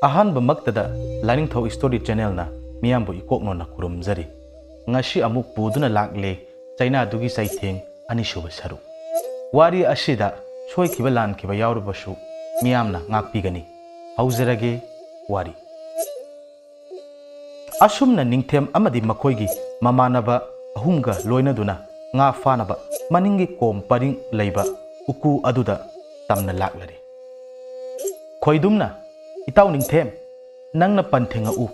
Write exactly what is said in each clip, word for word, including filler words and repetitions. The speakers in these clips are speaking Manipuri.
ꯑꯍꯥꯟꯕꯃꯛꯇꯗ ꯂꯥꯏꯅꯤꯡꯊꯧ ꯁ꯭ꯇꯣꯔꯤ ꯆꯦꯅꯦꯜꯅ ꯃꯤꯌꯥꯝꯕꯨ ꯏꯀꯣꯛꯅꯣꯟꯅ ꯈꯨꯔꯨꯝꯖꯔꯤ꯫ ꯉꯁꯤ ꯑꯃꯨꯛ ꯄꯨꯗꯨꯅ ꯂꯥꯛꯂꯦ ꯆꯩꯅꯥꯗꯨꯒꯤ ꯆꯩꯊꯦꯡ ꯑꯅꯤꯁꯨꯕ ꯁꯔꯨꯛ꯫ ꯋꯥꯔꯤ ꯑꯁꯤꯗ ꯁꯣꯏꯈꯤꯕ ꯂꯥꯟꯈꯤꯕ ꯌꯥꯎꯔꯕꯁꯨ ꯃꯤꯌꯥꯝꯅ ꯉꯥꯛꯄꯤꯒꯅꯤ꯫ ꯍꯧꯖꯔꯒꯦ ꯋꯥꯔꯤ꯫ ꯑꯁꯨꯝꯅ ꯅꯤꯡꯊꯦꯝ ꯑꯃꯗꯤ ꯃꯈꯣꯏꯒꯤ ꯃꯃꯥꯟꯅꯕ ꯑꯍꯨꯝꯒ ꯂꯣꯏꯅꯗꯨꯅ ꯉꯥ ꯐꯥꯅꯕ ꯃꯅꯤꯡꯒꯤ ꯀꯣꯝ ꯄꯔꯤꯡ ꯂꯩꯕ ꯎꯀꯨ ꯑꯗꯨꯗ ꯇꯝꯅ ꯂꯥꯛꯂꯔꯦ꯫ ꯈꯣꯏꯗꯨꯝꯅ, "ꯏꯇꯥꯎ ꯅꯤꯡꯊꯦꯝ, ꯅꯪꯅ ꯄꯟ ꯊꯦꯡꯉꯛꯎ,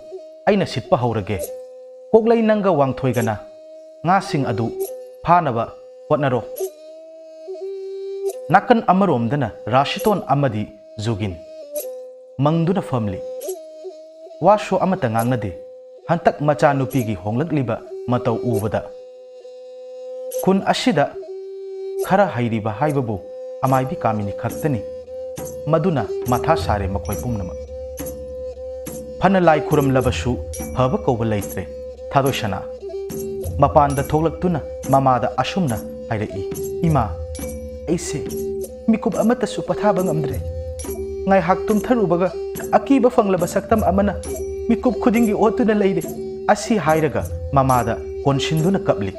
ꯑꯩꯅ ꯁꯤꯠꯄ ꯍꯧꯔꯒꯦ꯫ ꯀꯣꯛꯂꯩ ꯅꯪꯒ ꯋꯥꯡꯊꯣꯏꯒꯅ ꯉꯥꯁꯤꯡ ꯑꯗꯨ ꯐꯥꯅꯕ ꯍꯣꯠꯅꯔꯣ꯫" ꯅꯥꯀꯟ ꯑꯃꯔꯣꯝꯗꯅ ꯔꯥꯁꯤꯇꯣꯟ ꯑꯃꯗꯤ ꯖꯨꯒꯤꯟ ꯃꯪꯗꯨꯅ ꯐꯝꯂꯤ꯫ ꯋꯥꯁꯨ ꯑꯃꯠꯇ ꯉꯥꯡꯅꯗꯦ꯫ ꯍꯟꯇꯛ ꯃꯆꯥꯅꯨꯄꯤꯒꯤ ꯍꯣꯡꯂꯛꯂꯤꯕ ꯃꯇꯧ ꯎꯕꯗ, ꯈꯨꯟ ꯑꯁꯤꯗ ꯈꯔ ꯍꯩꯔꯤꯕ ꯍꯥꯏꯕꯕꯨ ꯑꯃꯥꯏꯕꯤ ꯀꯥꯃꯤꯅꯤ ꯈꯛꯇꯅꯤ꯫ ꯃꯗꯨꯅ ꯃꯊꯥ ꯁꯥꯔꯦ ꯃꯈꯣꯏ ꯄꯨꯝꯅꯃꯛ꯫ ꯐꯅ ꯂꯥꯏ ꯈꯨꯔꯝꯂꯕꯁꯨ ꯐꯕ ꯀꯧꯕ ꯂꯩꯇ꯭ꯔꯦ꯫ ꯊꯥꯗꯣꯏꯁꯅꯥ ꯃꯄꯥꯟꯗ ꯊꯣꯛꯂꯛꯇꯨꯅ ꯃꯃꯥꯗ ꯑꯁꯨꯝꯅ ꯍꯥꯏꯔꯛꯏ, "ꯏꯃꯥ, ꯑꯩꯁꯦ ꯃꯤꯀꯨꯞ ꯑꯃꯠꯇꯁꯨ ꯄꯣꯊꯥꯕ ꯉꯝꯗ꯭ꯔꯦ꯫ ꯉꯥꯏꯍꯥꯛ ꯇꯨꯝꯊꯔꯨꯕꯒ ꯑꯀꯤꯕ ꯐꯪꯂꯕ ꯁꯛꯇꯝ ꯑꯃꯅ ꯃꯤꯀꯨꯞ ꯈꯨꯗꯤꯡꯒꯤ ꯑꯣꯠꯇꯨꯅ ꯂꯩꯔꯦ꯫" ꯑꯁꯤ ꯍꯥꯏꯔꯒ ꯃꯃꯥꯗ ꯀꯣꯟꯁꯤꯟꯗꯨꯅ ꯀꯞꯂꯤ꯫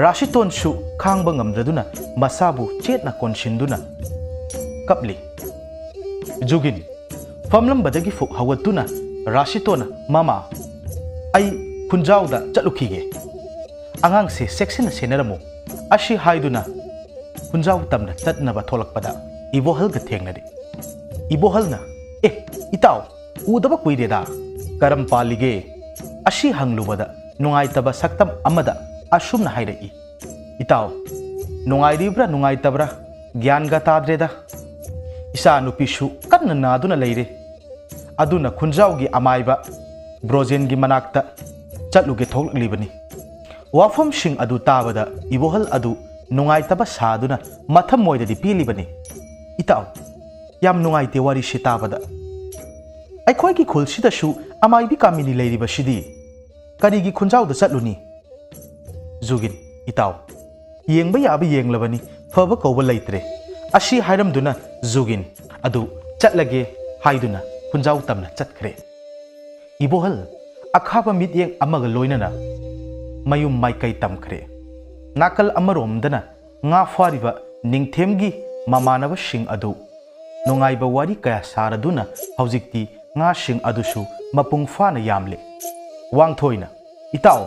ꯔꯥꯁꯤꯇꯣꯟꯁꯨ ꯈꯥꯡꯕ ꯉꯝꯗ꯭ꯔꯗꯨꯅ ꯃꯁꯥꯕꯨ ꯆꯦꯠꯅ ꯀꯣꯟꯁꯤꯟꯗꯨꯅ ꯀꯞꯂꯤ꯫ ꯖꯨꯒꯤꯟ ꯐꯝꯂꯝꯕꯗꯒꯤ ꯐꯨꯛ ꯍꯧꯒꯠꯇꯨꯅ ꯔꯥꯁꯤꯇꯣꯟꯅ, "ꯃꯃꯥ, ꯑꯩ ꯈꯨꯟꯖꯥꯎꯗ ꯆꯠꯂꯨꯈꯤꯒꯦ꯫ ꯑꯉꯥꯡꯁꯦ ꯆꯦꯛꯁꯤꯟꯅ ꯁꯦꯟꯅꯔꯝꯃꯨ꯫" ꯑꯁꯤ ꯍꯥꯏꯗꯨꯅ ꯈꯨꯟꯖꯥꯎ ꯇꯝꯅ ꯆꯠꯅꯕ ꯊꯣꯛꯂꯛꯄꯗ ꯏꯕꯣꯍꯜꯒ ꯊꯦꯡꯅꯔꯦ꯫ ꯏꯕꯣꯍꯜꯅ, "ꯑꯦ, ꯏꯇꯥꯎ, ꯎꯗꯕ ꯀꯨꯏꯔꯦꯗ, ꯀꯔꯝ ꯄꯥꯜꯂꯤꯒꯦ?" ꯑꯁꯤ ꯍꯪꯂꯨꯕꯗ ꯅꯨꯡꯉꯥꯏꯇꯕ ꯁꯛꯇꯝ ꯑꯃꯗ ꯑꯁꯨꯝꯅ ꯍꯥꯏꯔꯛꯏ, "ꯏꯇꯥꯎ, ꯅꯨꯡꯉꯥꯏꯔꯤꯕ꯭ꯔꯥ ꯅꯨꯡꯉꯥꯏꯇꯕ꯭ꯔꯥ ꯒ꯭ꯌꯥꯟꯒ ꯇꯥꯗ꯭ꯔꯦꯗ꯫ ꯏꯆꯥ ꯅꯨꯄꯤꯁꯨ ꯀꯟꯅ ꯅꯥꯗꯨꯅ ꯂꯩꯔꯦ꯫ ꯑꯗꯨꯅ ꯈꯨꯟꯖꯥꯎꯒꯤ ꯑꯃꯥꯏꯕ ꯕ꯭ꯔꯣꯖꯦꯟꯒꯤ ꯃꯅꯥꯛꯇ ꯆꯠꯂꯨꯒꯦ ꯊꯣꯛꯂꯛꯂꯤꯕꯅꯤ꯫" ꯋꯥꯐꯝꯁꯤꯡ ꯑꯗꯨ ꯇꯥꯕꯗ ꯏꯕꯣꯍꯜ ꯑꯗꯨ ꯅꯨꯡꯉꯥꯏꯇꯕ ꯁꯥꯗꯨꯅ ꯃꯊꯃꯣꯏꯗꯗꯤ ꯄꯦꯜꯂꯤꯕꯅꯤ꯫ "ꯏꯇꯥꯎ, ꯌꯥꯝ ꯅꯨꯡꯉꯥꯏꯇꯦ ꯋꯥꯔꯤꯁꯤ ꯇꯥꯕꯗ꯫ ꯑꯩꯈꯣꯏꯒꯤ ꯈꯨꯜꯁꯤꯗꯁꯨ ꯑꯃꯥꯏꯕꯤ ꯀꯥꯃꯤꯅꯤ ꯂꯩꯔꯤꯕꯁꯤꯗꯤ꯫ ꯀꯔꯤꯒꯤ ꯈꯨꯟꯖꯥꯎꯗ ꯆꯠꯂꯨꯅꯤ?" ꯖꯨꯒꯤꯟ, "ꯏꯇꯥꯎ, ꯌꯦꯡꯕ ꯌꯥꯕ ꯌꯦꯡꯂꯕꯅꯤ, ꯐꯕ ꯀꯧꯕ ꯂꯩꯇ꯭ꯔꯦ꯫" ꯑꯁꯤ ꯍꯥꯏꯔꯝꯗꯨꯅ ꯖꯨꯒꯤꯟ ꯑꯗꯨ ꯆꯠꯂꯒꯦ ꯍꯥꯏꯗꯨꯅ ꯈꯨꯟꯖꯥꯎ ꯇꯝꯅ ꯆꯠꯈ꯭ꯔꯦ꯫ ꯏꯕꯣꯍꯜ ꯑꯈꯥꯕ ꯃꯤꯠꯌꯦꯡ ꯑꯃꯒ ꯂꯣꯏꯅꯅ ꯃꯌꯨꯝ ꯃꯥꯏꯀꯩ ꯇꯝꯈ꯭ꯔꯦ꯫ ꯅꯥꯀꯜ ꯑꯃꯔꯣꯝꯗꯅ ꯉꯥ ꯐꯥꯔꯤꯕ ꯅꯤꯡꯊꯦꯝꯒꯤ ꯃꯃꯥꯟꯅꯕꯁꯤꯡ ꯑꯗꯨ ꯅꯨꯡꯉꯥꯏꯕ ꯋꯥꯔꯤ ꯀꯌꯥ ꯁꯥꯔꯗꯨꯅ ꯍꯧꯖꯤꯛꯇꯤ ꯉꯥꯁꯤꯡ ꯑꯗꯨꯁꯨ ꯃꯄꯨꯡ ꯐꯥꯅ ꯌꯥꯝꯂꯦ꯫ ꯋꯥꯡꯊꯣꯏꯅ, "ꯏꯇꯥꯎ,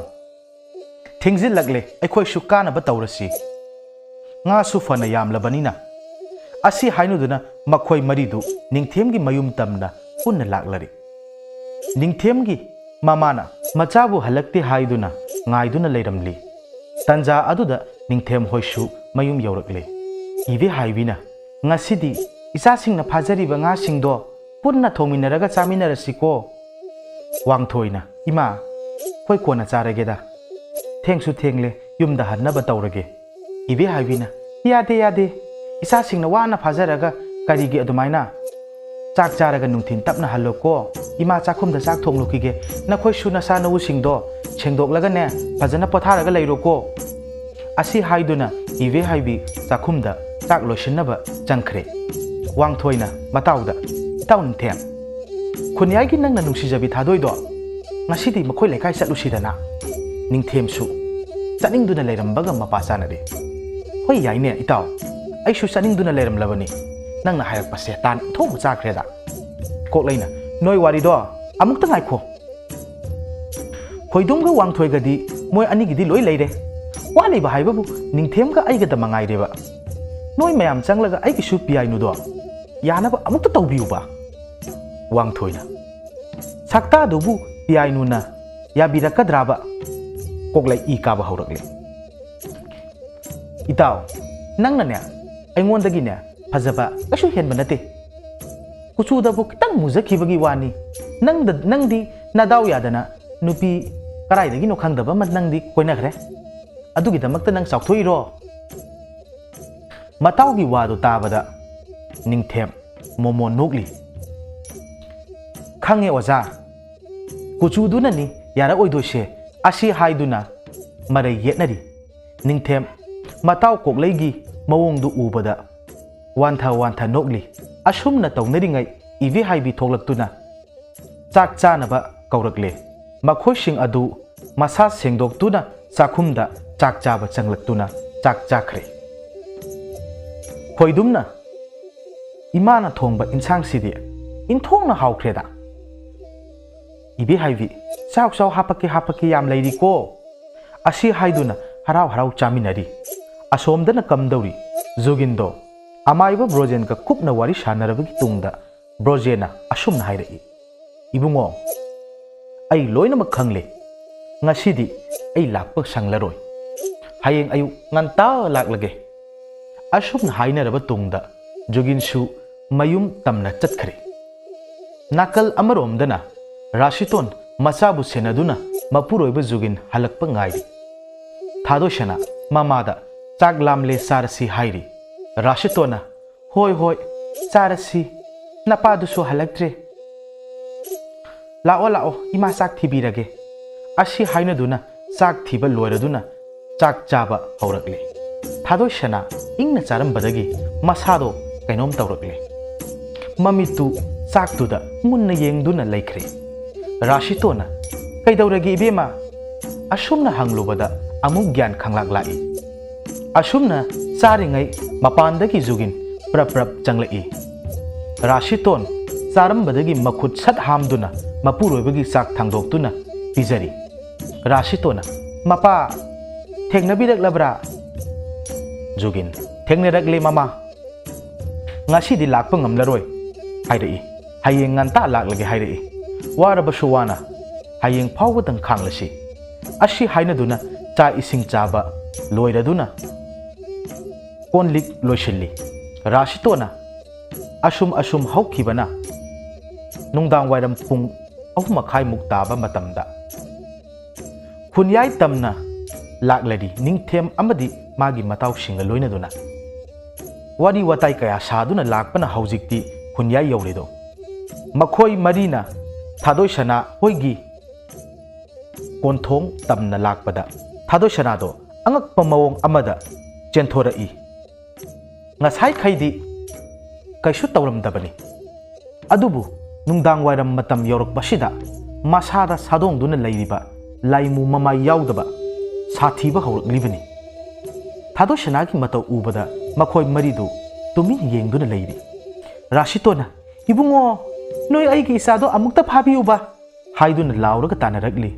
ꯊꯦꯡꯖꯤꯜꯂꯛꯂꯦ, ꯑꯩꯈꯣꯏꯁꯨ ꯀꯥꯅꯕ ꯇꯧꯔꯁꯤ꯫ ꯉꯥꯁꯨ ꯐꯅ ꯌꯥꯝꯂꯕꯅꯤꯅ"꯫ ꯑꯁꯤ ꯍꯥꯏꯅꯗꯨꯅ ꯃꯈꯣꯏ ꯃꯔꯤꯗꯨ ꯅꯤꯡꯊꯦꯝꯒꯤ ꯃꯌꯨꯝ ꯇꯝꯅ ꯄꯨꯟꯅ ꯂꯥꯛꯂꯔꯦ꯫ ꯅꯤꯡꯊꯦꯝꯒꯤ ꯃꯃꯥꯅ ꯃꯆꯥꯕꯨ ꯍꯜꯂꯛꯇꯦ ꯍꯥꯏꯗꯨꯅ ꯉꯥꯏꯗꯨꯅ ꯂꯩꯔꯝꯂꯤ꯫ ꯇꯟꯖꯥ ꯑꯗꯨꯗ ꯅꯤꯡꯊꯦꯝ ꯍꯣꯏꯁꯨ ꯃꯌꯨꯝ ꯌꯧꯔꯛꯂꯦ꯫ ꯏꯕꯦ ꯍꯥꯏꯕꯤꯅ, "ꯉꯁꯤꯗꯤ ꯏꯆꯥꯁꯤꯡꯅ ꯐꯥꯖꯔꯤꯕ ꯉꯥꯁꯤꯡꯗꯣ ꯄꯨꯟꯅ ꯊꯣꯡꯃꯤꯟꯅꯔꯒ ꯆꯥꯃꯤꯟꯅꯔꯁꯤꯀꯣ"꯫ ꯋꯥꯡꯊꯣꯏꯅ, "ꯏꯃꯥ, ꯑꯩꯈꯣꯏ ꯀꯣꯟꯅ ꯆꯥꯔꯒꯦꯗ꯫ ꯊꯦꯡꯁꯨ ꯊꯦꯡꯂꯦ, ꯌꯨꯝꯗ ꯍꯟꯅꯕ ꯇꯧꯔꯒꯦ"꯫ ꯏꯕꯦ ꯍꯥꯏꯕꯤꯅ, "ꯌꯥꯗꯦ, ꯌꯥꯗꯦ꯫ ꯏꯆꯥꯁꯤꯡꯅ ꯋꯥꯅ ꯐꯥꯖꯔꯒ ꯀꯔꯤꯒꯤ ꯑꯗꯨꯃꯥꯏꯅ? ꯆꯥꯛ ꯆꯥꯔꯒ ꯅꯨꯡꯊꯤꯟ ꯇꯞꯅ ꯍꯜꯂꯣꯀꯣ꯫ ꯏꯃꯥ ꯆꯥꯛꯈꯨꯝꯗ ꯆꯥꯛ ꯊꯣꯡꯂꯨꯈꯤꯒꯦ꯫ ꯅꯈꯣꯏꯁꯨ ꯅꯁꯥ ꯅꯎꯁꯤꯡꯗꯣ ꯁꯦꯡꯗꯣꯛꯂꯒꯅꯦ, ꯐꯖꯅ ꯄꯣꯊꯥꯔꯒ ꯂꯩꯔꯣꯀꯣ"꯫ ꯑꯁꯤ ꯍꯥꯏꯗꯨꯅ ꯏꯕꯦ ꯍꯥꯏꯕꯤ ꯆꯥꯛꯈꯨꯝꯗ ꯆꯥꯛ ꯂꯣꯏꯁꯤꯟꯅꯕ ꯆꯪꯈ꯭ꯔꯦ꯫ ꯋꯥꯡꯊꯣꯏꯅ ꯃꯇꯥꯎꯗ, "ꯏꯇꯥꯎ ꯅꯤꯡꯊꯦꯝ, ꯈꯨꯟꯌꯥꯏꯒꯤ ꯅꯪꯅ ꯅꯨꯡꯁꯤꯖꯕꯤ ꯊꯥꯗꯣꯏꯗꯣ, ꯉꯁꯤꯗꯤ ꯃꯈꯣꯏ ꯂꯩꯀꯥꯏ ꯆꯠꯂꯨꯁꯤꯗꯅ"꯫ ꯅꯤꯡꯊꯦꯝꯁꯨ ꯆꯠꯅꯤꯡꯗꯨꯅ ꯂꯩꯔꯝꯕꯒ ꯃꯄꯥ ꯆꯥꯅꯔꯦ꯫ "ꯍꯣꯏ ꯌꯥꯏꯅꯦ ꯏꯇꯥꯎ, ꯑꯩꯁꯨ ꯆꯠꯅꯤꯡꯗꯨꯅ ꯂꯩꯔꯝꯂꯕꯅꯤ꯫ ꯅꯪꯅ ꯍꯥꯏꯔꯛꯄꯁꯦ ꯇꯥꯟ ꯏꯊꯣꯛ ꯆꯥꯈ꯭ꯔꯦꯗ"꯫ ꯀꯣꯛꯂꯩꯅ, "ꯅꯣꯏ ꯋꯥꯔꯤꯗꯣ ꯑꯃꯨꯛꯇ ꯉꯥꯏꯈꯣ꯫ ꯈꯣꯏꯗꯨꯝꯒ ꯋꯥꯡꯊꯣꯏꯒꯗꯤ ꯃꯣꯏ ꯑꯅꯤꯒꯤꯗꯤ ꯂꯣꯏ ꯂꯩꯔꯦ꯫ ꯋꯥꯠꯂꯤꯕ ꯍꯥꯏꯕꯕꯨ ꯅꯤꯡꯊꯦꯝꯒ ꯑꯩꯒꯗ ꯃꯉꯥꯏꯔꯦꯕ꯫ ꯅꯣꯏ ꯃꯌꯥꯝ ꯆꯪꯂꯒ ꯑꯩꯒꯤꯁꯨ ꯄꯤꯌꯥꯏꯅꯨꯗꯣ ꯌꯥꯅꯕ ꯑꯃꯨꯛꯇ ꯇꯧꯕꯤꯌꯨꯕ"꯫ ꯋꯥꯡꯊꯣꯏꯅ, "ꯁꯛꯇꯥꯗꯨꯕꯨ ꯄꯤꯌꯥꯏꯅꯨꯅ ꯌꯥꯕꯤꯔꯛꯀꯗ꯭ꯔꯥꯕ?" ꯀꯣꯛꯂꯩ ꯏ ꯀꯥꯕ ꯍꯧꯔꯛꯂꯦ꯫ "ꯏꯇꯥꯎ, ꯅꯪꯅꯅꯦ, ꯑꯩꯉꯣꯟꯗꯒꯤꯅꯦ ꯐꯖꯕ ꯀꯩꯁꯨ ꯍꯦꯟꯕ ꯅꯠꯇꯦ꯫ ꯀꯨꯆꯨꯗꯕꯨ ꯈꯤꯇꯪ ꯃꯨꯖꯈꯤꯕꯒꯤ ꯋꯥꯅꯤ꯫ ꯅꯪꯗ-, ꯅꯪꯗꯤ ꯅꯗꯥꯎ ꯌꯥꯗꯅ ꯅꯨꯄꯤ ꯀꯗꯥꯏꯗꯒꯤꯅꯣ ꯈꯪꯗꯕ ꯑꯃ ꯅꯪꯗꯤ ꯀꯣꯏꯅꯈ꯭ꯔꯦ꯫ ꯑꯗꯨꯒꯤꯗꯃꯛꯇ ꯅꯪ ꯆꯥꯎꯊꯣꯛꯏꯔꯣ?" ꯃꯇꯥꯎꯒꯤ ꯋꯥꯗꯨ ꯇꯥꯕꯗ ꯅꯤꯡꯊꯦꯝ ꯃꯣꯃꯣꯟ ꯅꯣꯛꯂꯤ꯫ "ꯈꯪꯉꯦ ꯑꯣꯖꯥ, ꯀꯨꯆꯨꯗꯨꯅꯅꯤ ꯌꯥꯔꯛꯑꯣꯏꯗꯣꯏꯁꯦ"꯫ ꯑꯁꯤ ꯍꯥꯏꯗꯨꯅ ꯃꯔꯩ ꯌꯦꯠꯅꯔꯤ꯫ ꯅꯤꯡꯊꯦꯝ ꯃꯇꯥꯎ ꯀꯣꯛꯂꯩꯒꯤ ꯃꯑꯣꯡꯗꯨ ꯎꯕꯗ ꯋꯥꯟꯊ ꯋꯥꯟꯊ ꯅꯣꯛꯂꯤ꯫ ꯑꯁꯨꯝꯅ ꯇꯧꯅꯔꯤꯉꯩ ꯏꯕꯦꯍꯥꯏꯕꯤ ꯊꯣꯛꯂꯛꯇꯨꯅ ꯆꯥꯛ ꯆꯥꯅꯕ ꯀꯧꯔꯛꯂꯦ꯫ ꯃꯈꯣꯏꯁꯤꯡ ꯑꯗꯨ ꯃꯁꯥ ꯁꯦꯡꯗꯣꯛꯇꯨꯅ ꯆꯥꯛꯈꯨꯝꯗ ꯆꯥꯛ ꯆꯥꯕ ꯆꯪꯂꯛꯇꯨꯅ ꯆꯥꯛ ꯆꯥꯈ꯭ꯔꯦ꯫ ꯈꯣꯏꯗꯨꯝꯅ, "ꯏꯃꯥꯅ ꯊꯣꯡꯕ ꯏꯟꯁꯥꯡꯁꯤꯗꯤ ꯏꯟꯊꯣꯛꯅ ꯍꯥꯎꯈ꯭ꯔꯦꯗ꯫ ꯏꯕꯦꯍꯥꯏꯕꯤ, ꯆꯥꯎ ꯆꯥꯎ, ꯍꯥꯄꯛꯀꯦ ꯍꯥꯄꯛꯀꯦ, ꯌꯥꯝ ꯂꯩꯔꯤꯀꯣ"꯫ ꯑꯁꯤ ꯍꯥꯏꯗꯨꯅ ꯍꯔꯥꯎ ꯍꯔꯥꯎ ꯆꯥꯃꯤꯟꯅꯔꯤ꯫ ꯑꯁꯣꯝꯗꯅ ꯀꯝꯗꯧꯔꯤ? ꯖꯨꯒꯤꯟꯗꯣ ꯑꯃꯥꯏꯕ ꯕ꯭ꯔꯣꯖꯦꯟꯒ ꯀꯨꯞꯅ ꯋꯥꯔꯤ ꯁꯥꯟꯅꯔꯕꯒꯤ ꯇꯨꯡꯗ ꯕ꯭ꯔꯣꯖꯦꯟꯅ ꯑꯁꯨꯝꯅ ꯍꯥꯏꯔꯛꯏ, "ꯏꯕꯨꯡꯉꯣ, ꯑꯩ ꯂꯣꯏꯅꯃꯛ ꯈꯪꯂꯦ꯫ ꯉꯁꯤꯗꯤ ꯑꯩ ꯂꯥꯛꯄ ꯁꯪꯂꯔꯣꯏ꯫ ꯍꯌꯦꯡ ꯑꯌꯨꯛ ꯉꯟꯇꯥ ꯂꯥꯛꯂꯒꯦ"꯫ ꯑꯁꯨꯝꯅ ꯍꯥꯏꯅꯔꯕ ꯇꯨꯡꯗ ꯖꯨꯒꯤꯟꯁꯨ ꯃꯌꯨꯝ ꯇꯝꯅ ꯆꯠꯈ꯭ꯔꯦ꯫ ꯅꯥꯀꯜ ꯑꯃꯔꯣꯝꯗꯅ ꯔꯥꯁꯤꯇꯣꯟ ꯃꯆꯥꯕꯨ ꯁꯦꯟꯅꯗꯨꯅ ꯃꯄꯨꯔꯣꯏꯕ ꯖꯨꯒꯤꯟ ꯍꯜꯂꯛꯄ ꯉꯥꯏꯔꯤ꯫ ꯊꯥꯗꯣꯏꯁꯅꯥ ꯃꯃꯥꯗ "ꯆꯥꯛ ꯂꯥꯝꯂꯦ, ꯆꯥꯔꯁꯤ" ꯍꯥꯏꯔꯤ꯫ ꯔꯥꯁꯤꯇꯣꯟꯅ "ꯍꯣꯏ ꯍꯣꯏ, ꯆꯥꯔꯁꯤ꯫ ꯅꯄꯥꯗꯨꯁꯨ ꯍꯜꯂꯛꯇ꯭ꯔꯦ꯫ ꯂꯥꯛꯑꯣ ꯂꯥꯛꯑꯣ, ꯏꯃꯥ ꯆꯥꯛ ꯊꯤꯕꯤꯔꯒꯦ"꯫ ꯑꯁꯤ ꯍꯥꯏꯅꯗꯨꯅ ꯆꯥꯛ ꯊꯤꯕ ꯂꯣꯏꯔꯗꯨꯅ ꯆꯥꯛ ꯆꯥꯕ ꯍꯧꯔꯛꯂꯦ꯫ ꯊꯥꯗꯣꯏꯁꯅꯥ ꯏꯪꯅ ꯆꯥꯔꯝꯕꯗꯒꯤ ꯃꯁꯥꯗꯣ ꯀꯩꯅꯣꯝ ꯇꯧꯔꯛꯂꯦ꯫ ꯃꯃꯤꯠꯇꯨ ꯆꯥꯛꯇꯨꯗ ꯃꯨꯟꯅ ꯌꯦꯡꯗꯨꯅ ꯂꯩꯈ꯭ꯔꯦ꯫ ꯔꯥꯁꯤꯇꯣꯟꯅ, "ꯀꯩꯗꯧꯔꯒꯦ ꯏꯕꯦꯝꯃ?" ꯑꯁꯨꯝꯅ ꯍꯪꯂꯨꯕꯗ ꯑꯃꯨꯛ ꯒ꯭ꯌꯥꯟ ꯈꯪꯂꯥꯛ ꯂꯥꯛꯏ꯫ ꯑꯁꯨꯝꯅ ꯆꯥꯔꯤꯉꯩ ꯃꯄꯥꯟꯗꯒꯤ ꯖꯨꯒꯤꯟ ꯄ꯭ꯔꯞ ꯄ꯭ꯔꯞ ꯆꯪꯂꯛꯏ꯫ ꯔꯥꯁꯤꯇꯣꯟ ꯆꯥꯔꯝꯕꯗꯒꯤ ꯃꯈꯨꯠ ꯁꯠ ꯍꯥꯝꯗꯨꯅ ꯃꯄꯨꯔꯣꯏꯕꯒꯤ ꯆꯥꯛ ꯊꯥꯡꯗꯣꯛꯇꯨꯅ ꯄꯤꯖꯔꯤ꯫ ꯔꯥꯁꯤꯇꯣꯟꯅ, "ꯃꯄꯥ, ꯊꯦꯡꯅꯕꯤꯔꯛꯂꯕ꯭ꯔꯥ?" ꯖꯨꯒꯤꯟ, "ꯊꯦꯡꯅꯔꯛꯂꯦ ꯃꯃꯥ꯫ ꯉꯁꯤꯗꯤ ꯂꯥꯛꯄ ꯉꯝꯂꯔꯣꯏ" ꯍꯥꯏꯔꯛꯏ꯫ "ꯍꯌꯦꯡ ꯉꯟꯇꯥ ꯂꯥꯛꯂꯒꯦ" ꯍꯥꯏꯔꯛꯏ꯫ "ꯋꯥꯔꯕꯁꯨ ꯋꯥꯅ ꯍꯌꯦꯡ ꯐꯥꯎꯕꯗꯪ ꯈꯥꯡꯂꯁꯤ"꯫ ꯑꯁꯤ ꯍꯥꯏꯅꯗꯨꯅ ꯆꯥꯛ ꯏꯁꯤꯡ ꯆꯥꯕ ꯂꯣꯏꯔꯗꯨꯅ ꯀꯣꯟ ꯂꯤꯛ ꯂꯣꯏꯁꯤꯜꯂꯤ꯫ ꯔꯥꯁꯤꯇꯣꯟꯅ ꯑꯁꯨꯝ ꯑꯁꯨꯝ ꯍꯧꯈꯤꯕꯅ ꯅꯨꯡꯗꯥꯡ ꯋꯥꯏꯔꯝ ꯄꯨꯡ ꯑꯍꯨꯝ ꯃꯈꯥꯏꯃꯨꯛ ꯇꯥꯕ ꯃꯇꯝꯗ ꯈꯨꯟꯌꯥꯏ ꯇꯝꯅ ꯂꯥꯛꯂꯔꯤ ꯅꯤꯡꯊꯦꯝ ꯑꯃꯗꯤ ꯃꯥꯒꯤ ꯃꯇꯥꯎꯁꯤꯡꯒ ꯂꯣꯏꯅꯗꯨꯅ꯫ ꯋꯥꯔꯤ ꯋꯥꯇꯥꯏ ꯀꯌꯥ ꯁꯥꯗꯨꯅ ꯂꯥꯛꯄꯅ ꯍꯧꯖꯤꯛꯇꯤ ꯈꯨꯟꯌꯥꯏ ꯌꯧꯔꯦꯗꯣ꯫ ꯃꯈꯣꯏ ꯃꯔꯤꯅ ꯊꯥꯗꯣꯏꯁꯅꯥ ꯍꯣꯏꯒꯤ ꯀꯣꯟꯊꯣꯡ ꯇꯝꯅ ꯂꯥꯛꯄꯗ ꯊꯥꯗꯣꯏꯁꯅꯥꯗꯣ ꯑꯉꯛꯄ ꯃꯑꯣꯡ ꯑꯃꯗ ꯆꯦꯟꯊꯣꯔꯛꯏ꯫ ꯉꯁꯥꯏꯈꯩꯗꯤ ꯀꯩꯁꯨ ꯇꯧꯔꯝꯗꯕꯅꯤ꯫ ꯑꯗꯨꯕꯨ ꯅꯨꯡꯗꯥꯡ ꯋꯥꯏꯔꯝ ꯃꯇꯝ ꯌꯧꯔꯛꯄꯁꯤꯗ ꯃꯁꯥꯗ ꯁꯥꯗꯣꯡꯗꯨꯅ ꯂꯩꯔꯤꯕ ꯂꯥꯏꯃꯨ ꯃꯃꯥꯏ ꯌꯥꯎꯗꯕ ꯁꯥꯊꯤꯕ ꯍꯧꯔꯛꯂꯤꯕꯅꯤ꯫ ꯊꯥꯗꯣꯏꯁꯅꯥꯒꯤ ꯃꯇꯧ ꯎꯕꯗ ꯃꯈꯣꯏ ꯃꯔꯤꯗꯨ ꯇꯨꯃꯤꯟ ꯌꯦꯡꯗꯨꯅ ꯂꯩꯔꯤ꯫ ꯔꯥꯁꯤꯇꯣꯟꯅ, "ꯏꯕꯨꯡꯉꯣ, ꯅꯣꯏ ꯑꯩꯒꯤ ꯏꯆꯥꯗꯣ ꯑꯃꯨꯛꯇ ꯐꯥꯕꯤꯌꯨꯕ" ꯍꯥꯏꯗꯨꯅ ꯂꯥꯎꯔꯒ ꯇꯥꯟꯅꯔꯛꯂꯤ꯫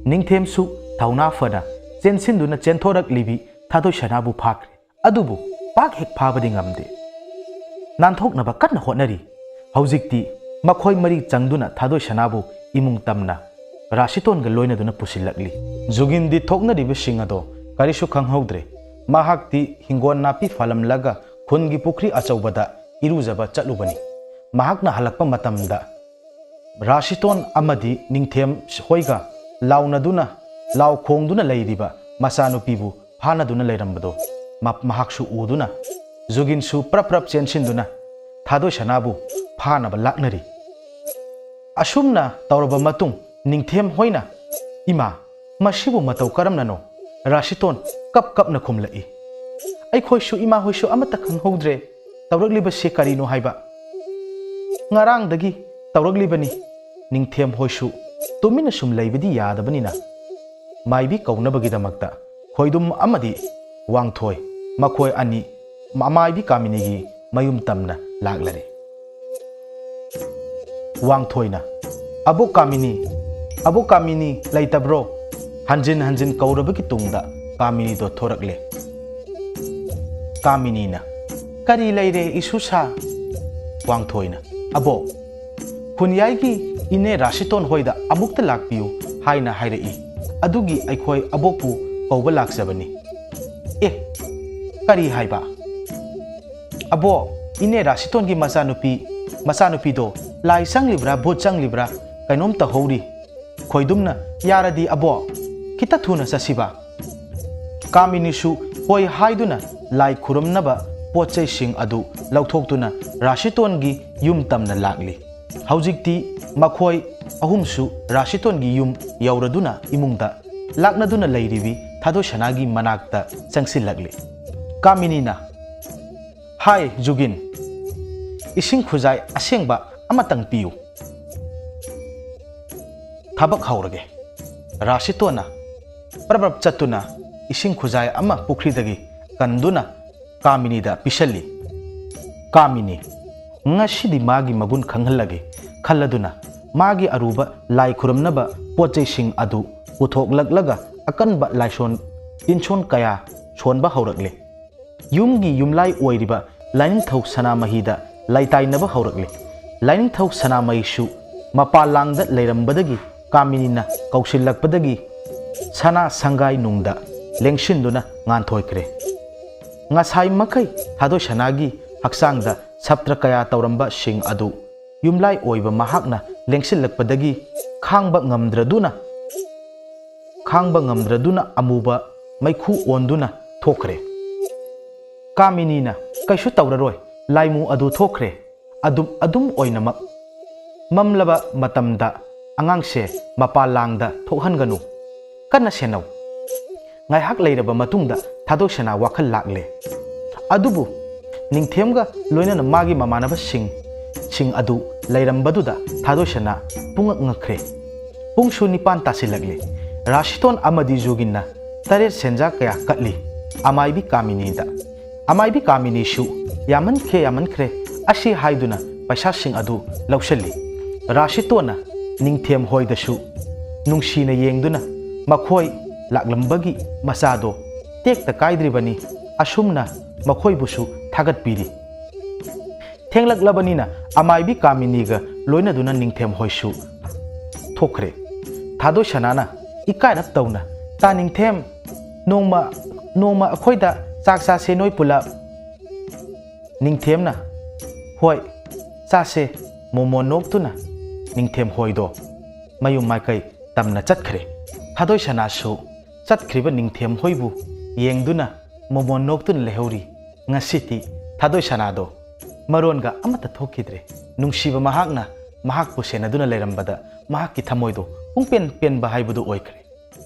ꯅꯤꯡꯊꯦꯝꯁꯨ ꯊꯧꯅꯥ ꯐꯅ ꯆꯦꯟꯁꯤꯟꯗꯨꯅ ꯆꯦꯟꯊꯣꯔꯛꯂꯤꯕꯤ ꯊꯥꯗꯣꯏꯁꯅꯥꯕꯨ ꯐꯥꯈ꯭ꯔꯦ꯫ ꯑꯗꯨꯕꯨ ꯄꯥꯛ ꯍꯦꯛ ꯐꯥꯕꯗꯤ ꯉꯝꯗꯦ꯫ ꯅꯥꯟꯊꯣꯛꯅꯕ ꯀꯟꯅ ꯍꯣꯠꯅꯔꯤ꯫ ꯍꯧꯖꯤꯛꯇꯤ ꯃꯈꯣꯏ ꯃꯔꯤ ꯆꯪꯗꯨꯅ ꯊꯥꯗꯣꯏꯁꯅꯥꯕꯨ ꯏꯃꯨꯡ ꯇꯝꯅ ꯔꯥꯁꯤꯇꯣꯟꯒ ꯂꯣꯏꯅꯗꯨꯅ ꯄꯨꯁꯤꯜꯂꯛꯂꯤ꯫ ꯖꯨꯒꯤꯟꯗꯤ ꯊꯣꯛꯅꯔꯤꯕꯁꯤꯡ ꯑꯗꯣ ꯀꯔꯤꯁꯨ ꯈꯪꯍꯧꯗ꯭ꯔꯦ꯫ ꯃꯍꯥꯛꯇꯤ ꯍꯤꯡꯒꯣꯜ ꯅꯥꯄꯤ ꯐꯥꯜꯂꯝꯂꯒ ꯈꯨꯟꯒꯤ ꯄꯨꯈ꯭ꯔꯤ ꯑꯆꯧꯕꯗ ꯏꯔꯨꯖꯕ ꯆꯠꯂꯨꯕꯅꯤ꯫ ꯃꯍꯥꯛꯅ ꯍꯜꯂꯛꯄ ꯃꯇꯝꯗ ꯔꯥꯁꯤꯇꯣꯟ ꯑꯃꯗꯤ ꯅꯤꯡꯊꯦꯝ ꯍꯣꯏꯒ ꯂꯥꯎꯅꯗꯨꯅ, ꯂꯥꯎ ꯈꯣꯡꯗꯨꯅ ꯂꯩꯔꯤꯕ ꯃꯆꯥꯅꯨꯄꯤꯕꯨ ꯐꯥꯅꯗꯨꯅ ꯂꯩꯔꯝꯕꯗꯣ ꯃ-, ꯃꯍꯥꯛꯁꯨ ꯎꯗꯨꯅ ꯖꯨꯒꯤꯟꯁꯨ ꯄ꯭ꯔꯞ ꯄ꯭ꯔꯞ ꯆꯦꯟꯁꯤꯟꯗꯨꯅ ꯊꯥꯗꯣꯏꯁꯅꯥꯕꯨ ꯐꯥꯅꯕ ꯂꯥꯛꯅꯔꯤ꯫ ꯑꯁꯨꯝꯅ ꯇꯧꯔꯕ ꯃꯇꯨꯡ ꯅꯤꯡꯊꯦꯝ ꯍꯣꯏꯅ, "ꯏꯃꯥ, ꯃꯁꯤꯕꯨ ꯃꯇꯧ ꯀꯔꯝꯅꯅꯣ?" ꯔꯥꯁꯤꯇꯣꯟ ꯀꯞ ꯀꯞꯅ ꯈꯨꯝꯂꯛꯏ, "ꯑꯩꯈꯣꯏꯁꯨ ꯏꯃꯥ ꯍꯣꯏꯁꯨ ꯑꯃꯠꯇ ꯈꯪꯍꯧꯗ꯭ꯔꯦ꯫ ꯇꯧꯔꯛꯂꯤꯕꯁꯤ ꯀꯔꯤꯅꯣ ꯍꯥꯏꯕ? ꯉꯔꯥꯡꯗꯒꯤ ꯇꯧꯔꯛꯂꯤꯕꯅꯤ꯫" ꯅꯤꯡꯊꯦꯝ ꯍꯣꯏꯁꯨ ꯇꯨꯃꯤꯟꯅ ꯁꯨꯝ ꯂꯩꯕꯗꯤ ꯌꯥꯗꯕꯅꯤꯅ ꯃꯥꯏꯕꯤ ꯀꯧꯅꯕꯒꯤꯗꯃꯛꯇ ꯈꯣꯏꯗꯨꯝ ꯑꯃꯗꯤ ꯋꯥꯡꯊꯣꯏ, ꯃꯈꯣꯏ ꯑꯅꯤ ꯃꯃꯥꯏꯕꯤ ꯀꯥꯃꯤꯅꯤꯒꯤ ꯃꯌꯨꯝ ꯇꯝꯅ ꯂꯥꯛꯂꯔꯦ꯫ ꯋꯥꯡꯊꯣꯏꯅ, "ꯑꯕꯣꯛ ꯀꯥꯃꯤꯅꯤ, ꯑꯕꯣꯛ ꯀꯥꯃꯤꯅꯤ ꯂꯩꯇꯕ꯭ꯔꯣ?" ꯍꯟꯖꯤꯟ ꯍꯟꯖꯤꯟ ꯀꯧꯔꯕꯒꯤ ꯇꯨꯡꯗ ꯀꯥꯃꯤꯅꯤꯗꯣ ꯊꯣꯔꯛꯂꯦ꯫ ꯀꯥꯃꯤꯅꯤꯅ, "ꯀꯔꯤ ꯂꯩꯔꯦ ꯏꯁꯨꯁꯥ?" ꯋꯥꯡꯊꯣꯏꯅ, "ꯑꯕꯣꯛ, ꯈꯨꯟꯌꯥꯏꯒꯤ ꯏꯅꯦ ꯔꯥꯁꯤꯇꯣꯟ ꯍꯣꯏꯗ ꯑꯃꯨꯛꯇ ꯂꯥꯛꯄꯤꯌꯨ ꯍꯥꯏꯅ ꯍꯥꯏꯔꯛꯏ꯫ ꯑꯗꯨꯒꯤ ꯑꯩꯈꯣꯏ ꯑꯕꯣꯛꯄꯨ ꯀꯧꯕ ꯂꯥꯛꯆꯕꯅꯤ꯫" "ꯑꯦ, ꯀꯔꯤ ꯍꯥꯏꯕ?" "ꯑꯕꯣꯛ, ꯏꯅꯦ ꯔꯥꯁꯤꯇꯣꯟꯒꯤ ꯃꯆꯥꯅꯨꯄꯤ, ꯃꯆꯥꯅꯨꯄꯤꯗꯣ ꯂꯥꯏ ꯆꯪꯂꯤꯕ꯭ꯔꯥ, ꯚꯨꯠ ꯆꯪꯂꯤꯕ꯭ꯔꯥ ꯀꯩꯅꯣꯝ ꯇꯧꯍꯧꯔꯤ꯫" ꯈꯣꯏꯗꯨꯝꯅ, "ꯌꯥꯔꯗꯤ ꯑꯕꯣꯛ, ꯈꯤꯇ ꯊꯨꯅ ꯆꯠꯁꯤꯕ꯫" ꯀꯥꯃꯤꯅꯤꯁꯨ ꯍꯣꯏ ꯍꯥꯏꯗꯨꯅ ꯂꯥꯏ ꯈꯨꯔꯨꯝꯅꯕ ꯄꯣꯠ ꯆꯩꯁꯤꯡ ꯑꯗꯨ ꯂꯧꯊꯣꯛꯇꯨꯅ ꯔꯥꯁꯤꯇꯣꯟꯒꯤ ꯌꯨꯝ ꯇꯝꯅ ꯂꯥꯛꯂꯤ꯫ ꯍꯧꯖꯤꯛꯇꯤ ꯃꯈꯣꯏ ꯑꯍꯨꯝꯁꯨ ꯔꯥꯁꯤꯇꯣꯟꯒꯤ ꯌꯨꯝ ꯌꯧꯔꯗꯨꯅ ꯏꯃꯨꯡꯗ ꯂꯥꯛꯅꯗꯨꯅ ꯂꯩꯔꯤꯕꯤ ꯊꯥꯗꯣꯏꯁꯅꯥꯒꯤ ꯃꯅꯥꯛꯇ ꯆꯪꯁꯤꯜꯂꯛꯂꯤ꯫ ꯀꯥꯃꯤꯅꯤꯅ, "ꯍꯥꯏ ꯖꯨꯒꯤꯟ, ꯏꯁꯤꯡ ꯈꯨꯖꯥꯏ ꯑꯁꯦꯡꯕ ꯑꯃꯇꯪ ꯄꯤꯌꯨ꯫ ꯊꯕꯛ ꯍꯧꯔꯒꯦ꯫ ꯔꯥꯁꯤꯇꯣꯟꯅ ꯄ꯭ꯔꯞ ꯄ꯭ꯔꯞ ꯆꯠꯇꯨꯅ ꯏꯁꯤꯡ ꯈꯨꯖꯥꯏ ꯑꯃ ꯄꯨꯈ꯭ꯔꯤꯗꯒꯤ ꯀꯟꯗꯨꯅ ꯀꯥꯃꯤꯅꯤꯗ ꯄꯤꯁꯜꯂꯤ꯫ ꯀꯥꯃꯤꯅꯤ, ꯉꯁꯤꯗꯤ ꯃꯥꯒꯤ ꯃꯒꯨꯟ ꯈꯪꯍꯜꯂꯒꯦ ꯈꯜꯂꯗꯨꯅ ꯃꯥꯒꯤ ꯑꯔꯨꯕ ꯂꯥꯏ ꯈꯨꯔꯨꯝꯅꯕ ꯄꯣꯠ ꯆꯩꯁꯤꯡ ꯑꯗꯨ ꯄꯨꯊꯣꯛꯂꯛꯂꯒ ꯑꯀꯟꯕ ꯂꯥꯏꯁꯣꯟ ꯇꯤꯟꯁꯣꯟ ꯀꯌꯥ ꯁꯣꯟꯕ ꯍꯧꯔꯛꯂꯦ꯫ ꯌꯨꯝꯒꯤ ꯌꯨꯝꯂꯥꯏ ꯑꯣꯏꯔꯤꯕ ꯂꯥꯏꯅꯤꯡꯊꯧ ꯁꯅꯥꯃꯍꯤꯗ ꯂꯩꯇꯥꯏꯅꯕ ꯍꯧꯔꯛꯂꯦ꯫ ꯂꯥꯏꯅꯤꯡꯊꯧ ꯁꯅꯥꯃꯍꯤꯁꯨ ꯃꯄꯥꯜ ꯂꯥꯡꯗ ꯂꯩꯔꯝꯕꯗꯒꯤ ꯀꯥꯃꯤꯅꯤꯅ ꯀꯧꯁꯤꯜꯂꯛꯄꯗꯒꯤ ꯁꯅꯥ ꯁꯪꯒꯥꯏ ꯅꯨꯡꯗ ꯂꯦꯡꯁꯤꯟꯗꯨꯅ ꯉꯥꯟꯊꯣꯏꯈ꯭ꯔꯦ꯫ ꯉꯁꯥꯏ ꯃꯈꯩ ꯊꯥꯗꯣꯏ ꯁꯅꯥꯒꯤ ꯍꯛꯆꯥꯡꯗ ꯁꯞꯇ꯭ꯔ ꯀꯌꯥ ꯇꯧꯔꯝꯕꯁꯤꯡ ꯑꯗꯨ ꯌꯨꯝꯂꯥꯏ ꯑꯣꯏꯕ ꯃꯍꯥꯛꯅ ꯂꯦꯡꯁꯤꯜꯂꯛꯄꯗꯒꯤ ꯈꯥꯡꯕ ꯉꯝꯗ꯭ꯔꯗꯨꯅ ꯈꯥꯡꯕ ꯉꯝꯗ꯭ꯔꯗꯨꯅ ꯑꯃꯨꯕ ꯃꯩꯈꯨ ꯑꯣꯟꯗꯨꯅ ꯊꯣꯛꯈ꯭ꯔꯦ꯫ ꯀꯥꯃꯤꯅꯤꯅ "ꯀꯩꯁꯨ ꯇꯧꯔꯔꯣꯏ, ꯂꯥꯏꯃꯨ ꯑꯗꯨ ꯊꯣꯛꯈ꯭ꯔꯦ꯫ ꯑꯗꯨꯝ ꯑꯗꯨꯝ ꯑꯣꯏꯅꯃꯛ ꯃꯝꯂꯕ ꯃꯇꯝꯗ ꯑꯉꯥꯡꯁꯦ ꯃꯄꯥꯜ ꯂꯥꯡꯗ ꯊꯣꯛꯍꯟꯒꯅꯨ꯫ ꯀꯟꯅ ꯁꯦꯟꯅꯧ꯫" ꯉꯥꯏꯍꯥꯛ ꯂꯩꯔꯕ ꯃꯇꯨꯡꯗ ꯊꯥꯗꯣꯏ ꯁꯅꯥ ꯋꯥꯈꯜ ꯂꯥꯛꯂꯦ꯫ ꯑꯗꯨꯕꯨ ꯅꯤꯡꯊꯦꯝꯒ ꯂꯣꯏꯅꯅ ꯃꯥꯒꯤ ꯃꯃꯥꯟꯅꯕꯁꯤꯡ ꯁꯤꯡ ꯑꯗꯨ ꯂꯩꯔꯝꯕꯗꯨꯗ ꯊꯥꯗꯣꯏ ꯁꯅꯥ ꯄꯨꯡꯉꯛ ꯉꯛꯈ꯭ꯔꯦ꯫ ꯄꯨꯡꯁꯨ ꯅꯤꯄꯥꯟ ꯇꯥꯁꯤꯜꯂꯛꯂꯦ꯫ ꯔꯥꯁꯤꯇꯣꯟ ꯑꯃꯗꯤ ꯖꯨꯒꯤꯟꯅ ꯇꯔꯦꯠ ꯁꯦꯟꯖꯥ ꯀꯌꯥ ꯀꯠꯂꯤ ꯑꯃꯥꯏꯕꯤ ꯀꯥꯃꯤꯅꯤꯗ꯫ ꯑꯃꯥꯏꯕꯤ ꯀꯥꯃꯤꯅꯤꯁꯨ "ꯌꯥꯝꯃꯟꯈ꯭ꯔꯦ, ꯌꯥꯝꯃꯟꯈ꯭ꯔꯦ" ꯑꯁꯤ ꯍꯥꯏꯗꯨꯅ ꯄꯩꯁꯥꯁꯤꯡ ꯑꯗꯨ ꯂꯧꯁꯤꯜꯂꯤ꯫ ꯔꯥꯁꯤꯇꯣꯟꯅ ꯅꯤꯡꯊꯦꯝ ꯍꯣꯏꯗꯁꯨ ꯅꯨꯡꯁꯤꯅ ꯌꯦꯡꯗꯨꯅ ꯃꯈꯣꯏ ꯂꯥꯛꯂꯝꯕꯒꯤ ꯃꯆꯥꯗꯣ ꯇꯦꯛꯇ ꯀꯥꯏꯗ꯭ꯔꯤꯕꯅꯤ, ꯑꯁꯨꯝꯅ ꯃꯈꯣꯏꯕꯨꯁꯨ ꯊꯥꯒꯠꯄꯤꯔꯤ꯫ ꯊꯦꯡꯂꯛꯂꯕꯅꯤꯅ ꯑꯃꯥꯏꯕꯤ ꯀꯥꯃꯤꯅꯤꯒ ꯂꯣꯏꯅꯗꯨꯅ ꯅꯤꯡꯊꯦꯝ ꯍꯣꯏꯁꯨ ꯊꯣꯛꯈ꯭ꯔꯦ꯫ ꯊꯥꯗꯣꯏ ꯁꯅꯥꯅ ꯏꯀꯥꯏꯔꯞ ꯇꯧꯅ, "ꯇꯥ ꯅꯤꯡꯊꯦꯝ, ꯅꯣꯡꯃ, ꯅꯣꯡꯃ ꯑꯩꯈꯣꯏꯗ ꯆꯥꯛ ꯆꯥꯁꯦ ꯅꯣꯏ ꯄꯨꯂꯞ꯫" ꯅꯤꯡꯊꯦꯝꯅ, "ꯍꯣꯏ, ꯆꯥꯁꯦ꯫" ꯃꯣꯃꯣꯟ ꯅꯣꯛꯇꯨꯅ ꯅꯤꯡꯊꯦꯝ ꯍꯣꯏꯗꯣ ꯃꯌꯨꯝ ꯃꯥꯏꯀꯩ ꯇꯝꯅ ꯆꯠꯈ꯭ꯔꯦ꯫ ꯊꯥꯗꯣꯏ ꯁꯅꯥꯁꯨ ꯆꯠꯈ꯭ꯔꯤꯕ ꯅꯤꯡꯊꯦꯝ ꯍꯣꯏꯕꯨ ꯌꯦꯡꯗꯨꯅ ꯃꯣꯃꯣꯟ ꯅꯣꯛꯇꯨꯅ ꯂꯩꯍꯧꯔꯤ꯫ ꯉꯁꯤꯗꯤ ꯊꯥꯗꯣꯏ ꯁꯅꯥꯗꯣ ꯃꯔꯣꯟꯒ ꯑꯃꯠꯇ ꯊꯣꯛꯈꯤꯗ꯭ꯔꯦ꯫ ꯅꯨꯡꯁꯤꯕ ꯃꯍꯥꯛꯅ ꯃꯍꯥꯛꯄꯨ ꯁꯦꯟꯅꯗꯨꯅ ꯂꯩꯔꯝꯕꯗ ꯃꯍꯥꯛꯀꯤ ꯊꯃꯣꯏꯗꯣ ꯄꯨꯡꯄꯦꯟ ꯄꯦꯟꯕ ꯍꯥꯏꯕꯗꯨ ꯑꯣꯏꯈ꯭ꯔꯦ꯫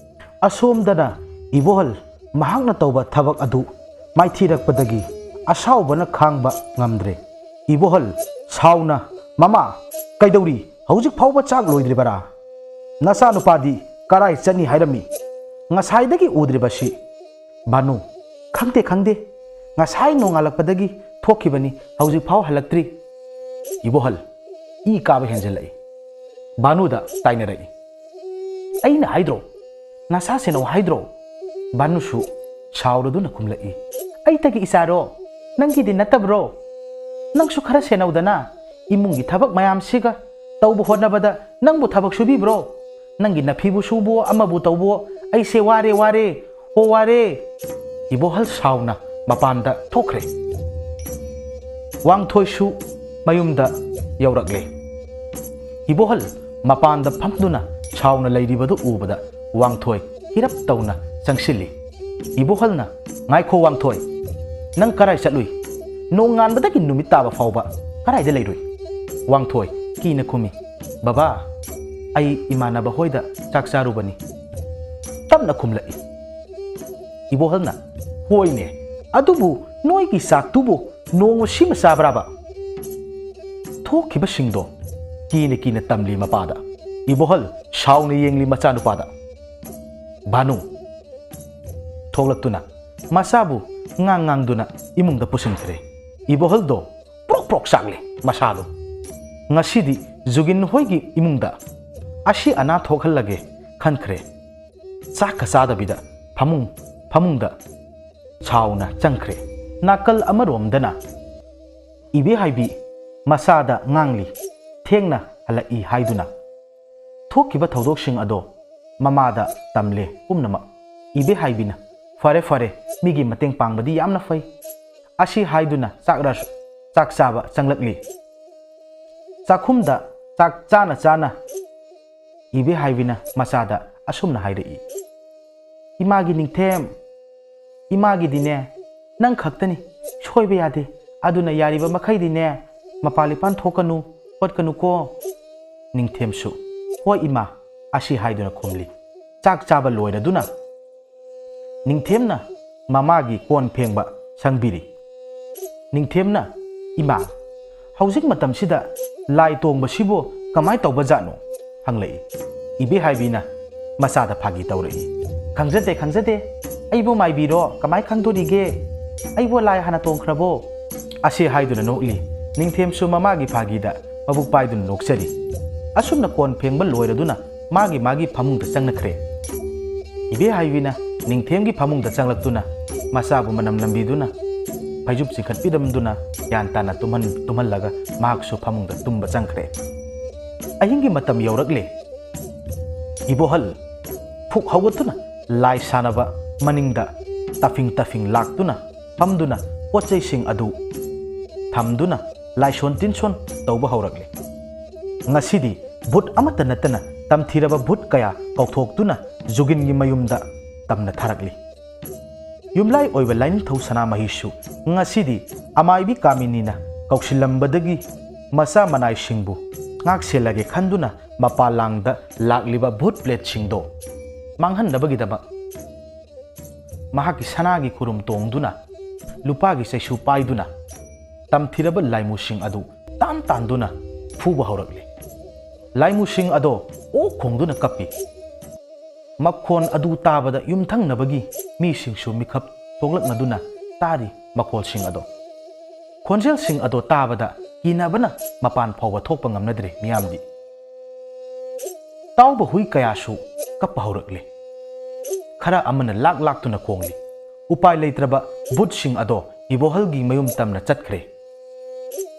ꯑꯁꯣꯝꯗꯅ ꯏꯕꯣꯍꯜ ꯃꯍꯥꯛꯅ ꯇꯧꯕ ꯊꯕꯛ ꯑꯗꯨ ꯃꯥꯏꯊꯤꯔꯛꯄꯗꯒꯤ ꯑꯁꯥꯎꯕꯅ ꯈꯥꯡꯕ ꯉꯝꯗ꯭ꯔꯦ꯫ ꯏꯕꯣꯍꯜ ꯁꯥꯎꯅ "ꯃꯃꯥ, ꯀꯩꯗꯧꯔꯤ? ꯍꯧꯖꯤꯛ ꯐꯥꯎꯕ ꯆꯥꯛ ꯂꯣꯏꯗ꯭ꯔꯤꯕꯔꯥ? ꯅꯆꯥꯅꯨꯄꯥꯗꯤ ꯀꯔꯥꯏ ꯆꯠꯅꯤ ꯍꯥꯏꯔꯝꯃꯤ? ꯉꯁꯥꯏꯗꯒꯤ ꯎꯗ꯭ꯔꯤꯕꯁꯤ?" ꯚꯥꯅꯨ, "ꯈꯪꯗꯦ, ꯈꯪꯗꯦ꯫ ꯉꯁꯥꯏ ꯅꯣꯡꯉꯥꯜꯂꯛꯄꯗꯒꯤ ꯊꯣꯛꯈꯤꯕꯅꯤ, ꯍꯧꯖꯤꯛ ꯐꯥꯎ ꯍꯜꯂꯛꯇ꯭ꯔꯤ꯫" ꯏꯕꯣꯍꯜ ꯏ ꯀꯥꯕ ꯍꯦꯟꯖꯜꯂꯛꯏ꯫ ꯚꯥꯅꯨꯗ ꯇꯥꯏꯅꯔꯛꯏ꯫ "ꯑꯩꯅ ꯍꯥꯏꯗ꯭ꯔꯣ? ꯅꯁꯥ ꯁꯦꯟꯅꯧ ꯍꯥꯏꯗ꯭ꯔꯣ?" ꯚꯥꯅꯨꯁꯨ ꯁꯥꯎꯔꯗꯨꯅ ꯈꯨꯝꯂꯛꯏ꯫ "ꯑꯩꯇꯒꯤ ꯏꯆꯥꯔꯣ? ꯅꯪꯒꯤꯗꯤ ꯅꯠꯇꯕ꯭ꯔꯣ? ꯅꯪꯁꯨ ꯈꯔ ꯁꯦꯟꯅꯧꯗꯅ꯫ ꯏꯃꯨꯡꯒꯤ ꯊꯕꯛ ꯃꯌꯥꯝꯁꯤꯒ ꯇꯧꯕ ꯍꯣꯠꯅꯕꯗ ꯅꯪꯕꯨ ꯊꯕꯛ ꯁꯨꯕꯤꯕ꯭ꯔꯣ? ꯅꯪꯒꯤ ꯅꯐꯤꯕꯨ ꯁꯨꯕꯣ, ꯑꯃꯕꯨ ꯇꯧꯕꯣ, ꯑꯩꯁꯦ ꯋꯥꯔꯦ, ꯋꯥꯔꯦ, ꯍꯣ ꯋꯥꯔꯦ꯫" ꯏꯕꯣꯍꯜ ꯁꯥꯎꯅ ꯃꯄꯥꯟꯗ ꯊꯣꯛꯈ꯭ꯔꯦ꯫ ꯋꯥꯡꯊꯣꯏꯁꯨ ꯃꯌꯨꯝꯗ ꯌꯧꯔꯛꯂꯦ꯫ ꯏꯕꯣꯍꯜ ꯃꯄꯥꯟꯗ ꯐꯝꯗꯨꯅ ꯁꯥꯎꯅ ꯂꯩꯔꯤꯕꯗꯨ ꯎꯕꯗ ꯋꯥꯡꯊꯣꯏ ꯍꯤꯔꯞ ꯇꯧꯅ ꯆꯪꯁꯤꯜꯂꯤ꯫ ꯏꯕꯣꯍꯜꯅ, "ꯉꯥꯏꯈꯣ ꯋꯥꯡꯊꯣꯏ, ꯅꯪ ꯀꯔꯥꯏ ꯆꯠꯂꯨꯏ? ꯅꯣꯡꯉꯥꯟꯕꯗꯒꯤ ꯅꯨꯃꯤꯠ ꯇꯥꯕ ꯐꯥꯎꯕ ꯀꯔꯥꯏꯗ ꯂꯩꯔꯨꯏ?" ꯋꯥꯡꯊꯣꯏ ꯀꯤꯅ ꯈꯨꯝꯃꯤ, "ꯕꯕꯥ, ꯑꯩ ꯏꯃꯥꯟꯅꯕ ꯍꯣꯏꯗ ꯆꯥꯛ ꯆꯥꯔꯨꯕꯅꯤ꯫" ꯇꯞꯅ ꯈꯨꯝꯂꯛꯏ꯫ ꯏꯕꯣꯍꯜꯅ, "ꯍꯣꯏꯅꯦ, ꯑꯗꯨꯕꯨ ꯅꯣꯏꯒꯤ ꯆꯥꯛꯇꯨꯕꯨ ꯅꯣꯡꯃ ꯁꯤꯃ ꯆꯥꯕ꯭ꯔꯥꯕ?" ꯊꯣꯛꯈꯤꯕꯁꯤꯡꯗꯣ ꯀꯤꯅ ꯀꯤꯅ ꯇꯝꯂꯤ ꯃꯄꯥꯗ꯫ ꯏꯕꯣꯍꯜ ꯁꯥꯎꯅ ꯌꯦꯡꯂꯤ ꯃꯆꯥꯅꯨꯄꯥꯗ꯫ ꯚꯥꯅꯨ ꯊꯣꯛꯂꯛꯇꯨꯅ ꯃꯆꯥꯕꯨ ꯉꯥꯡ ꯉꯥꯡꯗꯨꯅ ꯏꯃꯨꯡꯗ ꯄꯨꯁꯤꯟꯈ꯭ꯔꯦ꯫ ꯏꯕꯣꯍꯜꯗꯣ ꯄ꯭ꯔꯣꯛ ꯄ꯭ꯔꯣꯛ ꯆꯥꯛꯂꯦ ꯃꯁꯥꯗꯣ꯫ ꯉꯁꯤꯗꯤ ꯖꯨꯒꯤꯟ ꯍꯣꯏꯒꯤ ꯏꯃꯨꯡꯗ ꯑꯁꯤ ꯑꯅꯥ ꯊꯣꯛꯍꯜꯂꯒꯦ ꯈꯟꯈ꯭ꯔꯦ꯫ ꯆꯥꯛꯀ ꯆꯥꯗꯕꯤꯗ ꯐꯃꯨꯡ, ꯐꯃꯨꯡꯗ ꯁꯥꯎꯅ ꯆꯪꯈ꯭ꯔꯦ꯫ ꯅꯥꯀꯜ ꯑꯃꯔꯣꯝꯗꯅ ꯏꯕꯦꯍꯥꯏꯕꯤ ꯃꯆꯥꯗ ꯉꯥꯡꯂꯤ, ꯊꯦꯡꯅ ꯍꯜꯂꯛꯏ ꯍꯥꯏꯗꯨꯅ꯫ ꯊꯣꯛꯈꯤꯕ ꯊꯧꯗꯣꯛꯁꯤꯡ ꯑꯗꯣ ꯃꯃꯥꯗ ꯇꯝꯂꯦ ꯄꯨꯝꯅꯃꯛ꯫ ꯏꯕꯦꯍꯥꯏꯕꯤꯅ, "ꯐꯔꯦ, ꯐꯔꯦ, ꯃꯤꯒꯤ ꯃꯇꯦꯡ ꯄꯥꯡꯕꯗꯤ ꯌꯥꯝꯅ ꯐꯩ꯫" ꯑꯁꯤ ꯍꯥꯏꯗꯨꯅ ꯆꯥꯛ ꯔꯁ-, ꯆꯥꯛ ꯆꯥꯕ ꯆꯪꯂꯛꯂꯤ꯫ ꯆꯥꯛꯈꯨꯝꯗ ꯆꯥꯛ ꯆꯥꯅ ꯆꯥꯅ ꯏꯕꯦꯍꯥꯏꯕꯤꯅ ꯃꯆꯥꯗ ꯑꯁꯨꯝꯅ ꯍꯥꯏꯔꯛꯏ, "ꯏꯃꯥꯒꯤ ꯅꯤꯡꯊꯦꯝ, ꯏꯃꯥꯒꯤꯗꯤꯅꯦ, ꯅꯪ ꯈꯛꯇꯅꯤ, ꯁꯣꯏꯕ ꯌꯥꯗꯦ꯫ ꯑꯗꯨꯅ ꯌꯥꯔꯤꯕ ꯃꯈꯩꯗꯤꯅꯦ, ꯃꯄꯥꯟ ꯏꯄꯥꯟ ꯊꯣꯛꯀꯅꯨ, ꯈꯣꯠꯀꯅꯨꯀꯣ꯫" ꯅꯤꯡꯊꯦꯝꯁꯨ, "ꯍꯣꯏ ꯏꯃꯥ," ꯑꯁꯤ ꯍꯥꯏꯗꯨꯅ ꯈꯨꯝꯂꯤ꯫ ꯆꯥꯛ ꯆꯥꯕ ꯂꯣꯏꯔꯗꯨꯅ ꯅꯤꯡꯊꯦꯝꯅ ꯃꯃꯥꯒꯤ ꯀꯣꯟ ꯐꯦꯡꯕ ꯁꯪꯕꯤꯔꯤ꯫ ꯅꯤꯡꯊꯦꯝꯅ, "ꯏꯃꯥ, ꯍꯧꯖꯤꯛ ꯃꯇꯝꯁꯤꯗ "ꯂꯥꯏ ꯇꯣꯡꯕꯁꯤꯕꯨ ꯀꯃꯥꯏ ꯇꯧꯕꯖꯥꯠꯅꯣ?" ꯍꯪꯂꯛꯏ꯫ ꯏꯕꯦꯍꯥꯏꯕꯤꯅ ꯃꯆꯥꯗ ꯐꯥꯒꯤ ꯇꯧꯔꯛꯏ꯫ "ꯈꯪꯖꯗꯦ, ꯈꯪꯖꯗꯦ꯫ ꯑꯩꯕꯨ ꯃꯥꯏꯕꯤꯔꯣ? ꯀꯃꯥꯏ ꯈꯪꯗꯣꯔꯤꯒꯦ? ꯑꯩꯕꯨ ꯂꯥꯏ ꯍꯥꯟꯅ ꯇꯣꯡꯈ꯭ꯔꯕꯣ?" ꯑꯁꯤ ꯍꯥꯏꯗꯨꯅ ꯅꯣꯛꯂꯤ꯫ ꯅꯤꯡꯊꯦꯝꯁꯨ ꯃꯃꯥꯒꯤ ꯐꯥꯒꯤꯗ ꯃꯕꯨꯛ ꯄꯥꯏꯗꯨꯅ ꯅꯣꯛꯆꯔꯤ꯫ ꯑꯁꯨꯝꯅ ꯀꯣꯟ ꯐꯦꯡꯕ ꯂꯣꯏꯔꯗꯨꯅ ꯃꯥꯒꯤ ꯃꯥꯒꯤ ꯐꯃꯨꯡꯗ ꯆꯪꯅꯈ꯭ꯔꯦ꯫ ꯏꯕꯦꯍꯥꯏꯕꯤꯅ ꯅꯤꯡꯊꯦꯝꯒꯤ ꯐꯃꯨꯡꯗ ꯆꯪꯂꯛꯇꯨꯅ ꯃꯆꯥꯕꯨ ꯃꯅꯝ ꯅꯝꯕꯤꯗꯨꯅ ꯐꯩꯖꯨꯞ ꯆꯤꯡꯈꯠꯄꯤꯔꯝꯗꯨꯅ ꯒ꯭ꯌꯥꯟ ꯇꯥꯅ ꯇꯨꯝꯍꯟ-, ꯇꯨꯝꯍꯜꯂꯒ ꯃꯍꯥꯛꯁꯨ ꯐꯃꯨꯡꯗ ꯇꯨꯝꯕ ꯆꯪꯈ꯭ꯔꯦ꯫ ꯑꯍꯤꯡꯒꯤ ꯃꯇꯝ ꯌꯧꯔꯛꯂꯦ꯫ ꯏꯕꯣꯍꯜ ꯐꯨꯛ ꯍꯧꯒꯠꯇꯨꯅ ꯂꯥꯏ ꯁꯥꯟꯅꯕ ꯃꯅꯤꯡꯗ ꯇꯥꯐꯤꯡ ꯇꯥꯐꯤꯡ ꯂꯥꯛꯇꯨꯅ ꯐꯝꯗꯨꯅ ꯄꯣꯠ ꯆꯩꯁꯤꯡ ꯑꯗꯨ ꯊꯝꯗꯨꯅ ꯂꯥꯏꯁꯣꯟ ꯇꯤꯟꯁꯣꯟ ꯇꯧꯕ ꯍꯧꯔꯛꯂꯦ꯫ ꯉꯁꯤꯗꯤ ꯚꯨꯠ ꯑꯃꯠꯇ ꯅꯠꯇꯅ ꯇꯝꯊꯤꯔꯕ ꯚꯨꯠ ꯀꯌꯥ ꯀꯧꯊꯣꯛꯇꯨꯅ ꯖꯨꯒꯤꯟꯒꯤ ꯃꯌꯨꯝꯗ ꯇꯝꯅ ꯊꯥꯔꯛꯂꯤ꯫ ꯌꯨꯝꯂꯥꯏ ꯑꯣꯏꯕ ꯂꯥꯏꯅꯤꯡꯊꯧ ꯁꯅꯥꯃꯍꯤꯁꯨ ꯉꯁꯤꯗꯤ ꯑꯃꯥꯏꯕꯤ ꯀꯥꯃꯤꯅꯤꯅ ꯀꯧꯁꯤꯜꯂꯝꯕꯗꯒꯤ ꯃꯆꯥ ꯃꯅꯥꯏꯁꯤꯡꯕꯨ ꯉꯥꯛ ꯁꯦꯜꯂꯒꯦ ꯈꯟꯗꯨꯅ ꯃꯄꯥꯟ ꯂꯥꯡꯗ ꯂꯥꯛꯂꯤꯕ ꯚꯨꯠ ꯄ꯭ꯂꯦꯠꯁꯤꯡꯗꯣ ꯃꯥꯡꯍꯟꯗꯕꯒꯤꯗꯃꯛ ꯃꯍꯥꯛꯀꯤ ꯁꯅꯥꯒꯤ ꯈꯨꯔꯨꯝ ꯇꯣꯡꯗꯨꯅ ꯂꯨꯄꯥꯒꯤ ꯆꯩꯁꯨ ꯄꯥꯏꯗꯨꯅ ꯇꯝꯊꯤꯔꯕ ꯂꯥꯏꯃꯨꯁꯤꯡ ꯑꯗꯨ ꯇꯥꯟ ꯇꯥꯟꯗꯨꯅ ꯐꯨꯕ ꯍꯧꯔꯛꯂꯤ꯫ ꯂꯥꯏꯃꯨꯁꯤꯡ ꯑꯗꯣ ꯑꯣꯛ ꯈꯣꯡꯗꯨꯅ ꯀꯞꯄꯤ꯫ ꯃꯈꯣꯟ ꯑꯗꯨ ꯇꯥꯕꯗ ꯌꯨꯝꯊꯪꯅꯕꯒꯤ ꯃꯤꯁꯤꯡꯁꯨ ꯃꯤꯀꯞ ꯊꯣꯛꯂꯛꯅꯗꯨꯅ ꯇꯥꯔꯤ ꯃꯈꯣꯜꯁꯤꯡ ꯑꯗꯣ꯫ ꯈꯣꯟꯖꯦꯜꯁꯤꯡ ꯑꯗꯣ ꯇꯥꯕꯗ ꯀꯤꯅꯕꯅ ꯃꯄꯥꯟ ꯐꯥꯎꯕ ꯊꯣꯛꯄ ꯉꯝꯅꯗ꯭ꯔꯦ ꯃꯤꯌꯥꯝꯗꯤ꯫ ꯇꯥꯎꯕ ꯍꯨꯏ ꯀꯌꯥꯁꯨ ꯀꯞꯄ ꯍꯧꯔꯛꯂꯦ꯫ ꯈꯔ ꯑꯃꯅ ꯂꯥꯛ ꯂꯥꯛꯇꯨꯅ ꯈꯣꯡꯂꯤ꯫ ꯎꯄꯥꯏ ꯂꯩꯇ꯭ꯔꯕ ꯚꯨꯠꯁꯤꯡ ꯑꯗꯣ ꯏꯕꯣꯍꯜꯒꯤ ꯃꯌꯨꯝ ꯇꯝꯅ ꯆꯠꯈ꯭ꯔꯦ꯫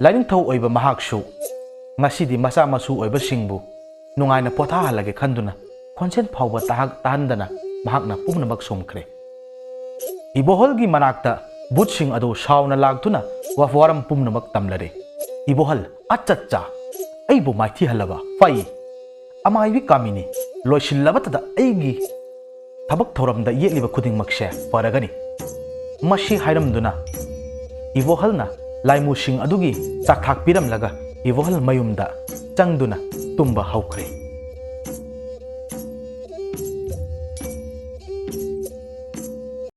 ꯂꯥꯏꯅꯤꯡꯊꯧ ꯑꯣꯏꯕ ꯃꯍꯥꯛꯁꯨ ꯉꯁꯤꯗꯤ ꯃꯆꯥ ꯃꯁꯨ ꯑꯣꯏꯕꯁꯤꯡꯕꯨ ꯅꯨꯡꯉꯥꯏꯅ ꯄꯣꯊꯥꯍꯜꯂꯒꯦ ꯈꯟꯗꯨꯅ ꯈꯣꯟꯖꯦꯜ ꯐꯥꯎꯕ ꯇꯥꯍꯛ-, ꯇꯥꯍꯟꯗꯅ ꯃꯍꯥꯛꯅ ꯄꯨꯝꯅꯃꯛ ꯁꯣꯝꯈ꯭ꯔꯦ꯫ ꯏꯕꯣꯍꯜꯒꯤ ꯃꯅꯥꯛꯇ ꯚꯨꯠꯁꯤꯡ ꯑꯗꯨ ꯁꯥꯎꯅ ꯂꯥꯛꯇꯨꯅ ꯋꯥ-, ꯋꯥꯔꯝ ꯄꯨꯝꯅꯃꯛ ꯇꯝꯂꯔꯦ꯫ ꯏꯕꯣꯍꯜ, "ꯑꯆꯠꯆꯥ, ꯑꯩꯕꯨ ꯃꯥꯏꯊꯤꯍꯜꯂꯕ ꯐꯩ꯫ ꯑꯃꯥꯏꯕꯤ ꯀꯥꯃꯤꯅꯤ, ꯂꯣꯏꯁꯤꯜꯂꯕꯇꯗ ꯑꯩꯒꯤ ꯊꯕꯛ ꯊꯧꯔꯝꯗ ꯌꯦꯠꯂꯤꯕ ꯈꯨꯗꯤꯡꯃꯛꯁꯦ ꯐꯔꯒꯅꯤ꯫" ꯃꯁꯤ ꯍꯥꯏꯔꯝꯗꯨꯅ ꯏꯕꯣꯍꯜꯅ ꯂꯥꯏꯃꯨꯁꯤꯡ ꯑꯗꯨꯒꯤ ꯆꯥꯛꯊꯥꯛ ꯄꯤꯔꯝꯂꯒ ꯏꯕꯣꯍꯜ ꯃꯌꯨꯝꯗ ꯆꯪꯗꯨꯅ ꯇꯨꯝꯕ ꯍꯧꯈ꯭ꯔꯦ꯫